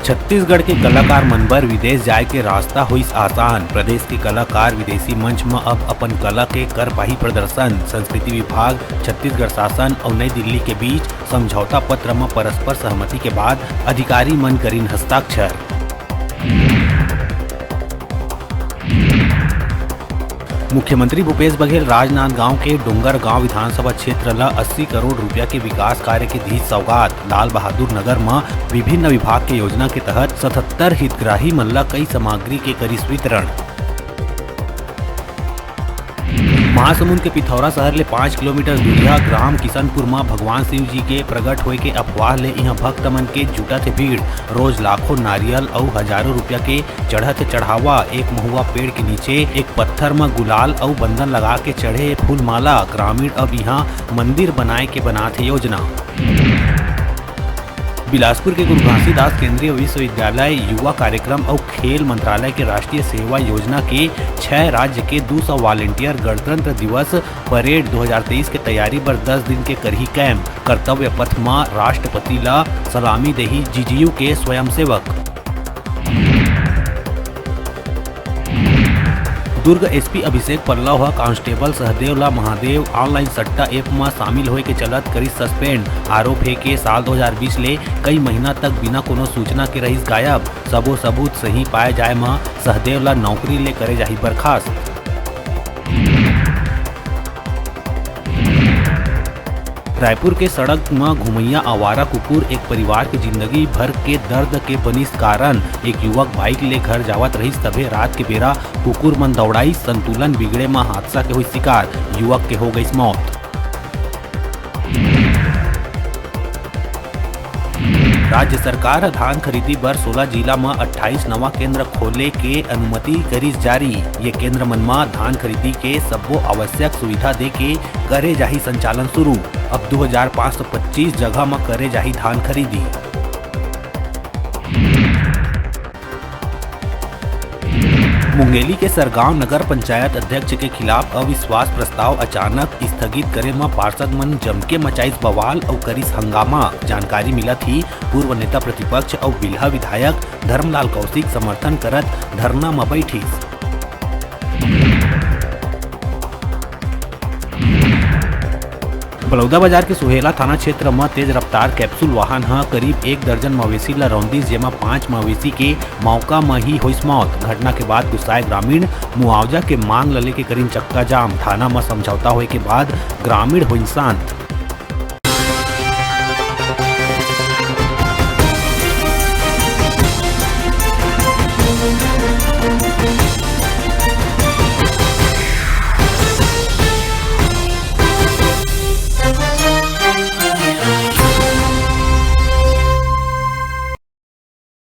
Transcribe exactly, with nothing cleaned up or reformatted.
छत्तीसगढ़ के कलाकार मन बर विदेश जाय के रास्ता होइस आसान। प्रदेश के कलाकार विदेशी मंच म अब अपन कला के कर पाही प्रदर्शन। संस्कृति विभाग, छत्तीसगढ़ शासन अउ नई दिल्ली के बीच समझौता पत्र म परस्पर सहमति के बाद अधिकारी मन करिन हस्ताक्षर। मुख्यमंत्री भूपेश बघेल राजनांदगांव के डोंगरगांव विधानसभा क्षेत्र ल अस्सी करोड़ रुपया के विकास कार्य के दीस सौगात। लाल बहादुर नगर म विभिन्न विभाग के योजना के तहत सतहत्तर हितग्राही मन ल कई सामग्री के करिस वितरण। महासमुंद के पिथौरा शहर ले पाँच किलोमीटर दूरिहा ग्राम किशनपुर म भगवान शिव जी के प्रगट होए के अफवाह ले इहां भक्त मन के जुटत हे भीड़। रोज लाखों नारियल अउ हजारों रुपया के चढ़त हे चढ़ावा। एक महुआ पेड़ के नीचे एक पत्थर म गुलाल अउ बंदन लगा के चढ़े फूल माला। ग्रामीण अब इहां मंदिर बनाए के बनात हे योजना। बिलासपुर के गुरु घासीदास केंद्रीय विश्वविद्यालय युवा कार्यक्रम अउ खेल मंत्रालय के राष्ट्रीय सेवा योजना के छह राज्य के दू सौ वॉलंटियर गणतंत्र दिवस परेड दो हज़ार तेईस के तैयारी बर दस दिन के करही कैंप। कर्तव्य पथ म राष्ट्रपति ल सलामी देही जीजीयू के स्वयंसेवक। दुर्ग एसपी अभिषेक पल्लव ह कांस्टेबल सहदेव ला महादेव ऑनलाइन सट्टा ऐप म शामिल होए के चलत करिस सस्पेंड। आरोप हे के साल दो हज़ार बीस ले कई महीना तक बिना कोनो सूचना के रहिस गायब। सबो सबूत सही पाए जाए म सहदेव ला नौकरी ले करे जाही बर्खास्त। रायपुर के सड़क म घुमैया आवारा कुकुर एक परिवार के जिंदगी भर के दर्द के बनिस कारण। एक युवक बाइक ले घर जावत रहिस, तभे रात के बेरा कुकुर मन दौड़ाइस, संतुलन बिगड़े म हादसा के होइस शिकार, युवक के हो गइस मौत। राज्य सरकार ह धान खरीदी बर सोला जिला म अट्ठाईस नवा केंद्र खोले के अनुमति करिस जारी। ये केंद्र मन म धान खरीदी के सब्बो आवश्यक सुविधा दे के करे जाही संचालन शुरू। अब दू हजार पाँच सौ पच्चीस जगह म करे जाही धान खरीदी। मुंगेली के सरगांव नगर पंचायत अध्यक्ष के खिलाफ अविश्वास प्रस्ताव अचानक स्थगित करे म पार्षद मन जमके मचाइस बवाल अउ करिस हंगामा। जानकारी मिलत ही पूर्व नेता प्रतिपक्ष अउ बिल्हा विधायक धर्मलाल कौशिक समर्थन करत धरना म बैठिस। बलौदाबाजार के सुहेला थाना क्षेत्र म तेज रफ्तार कैप्सूल वाहन ह करीब एक दर्जन मवेशी ल रौंदिस, जेमा पांच मवेशी के मौका म ही होइस मौत। घटना के बाद गुस्साए ग्रामीण मुआवजा के मांग ल लेके करिन चक्का जाम। थाना म समझौता होए के बाद ग्रामीण होइन शांत।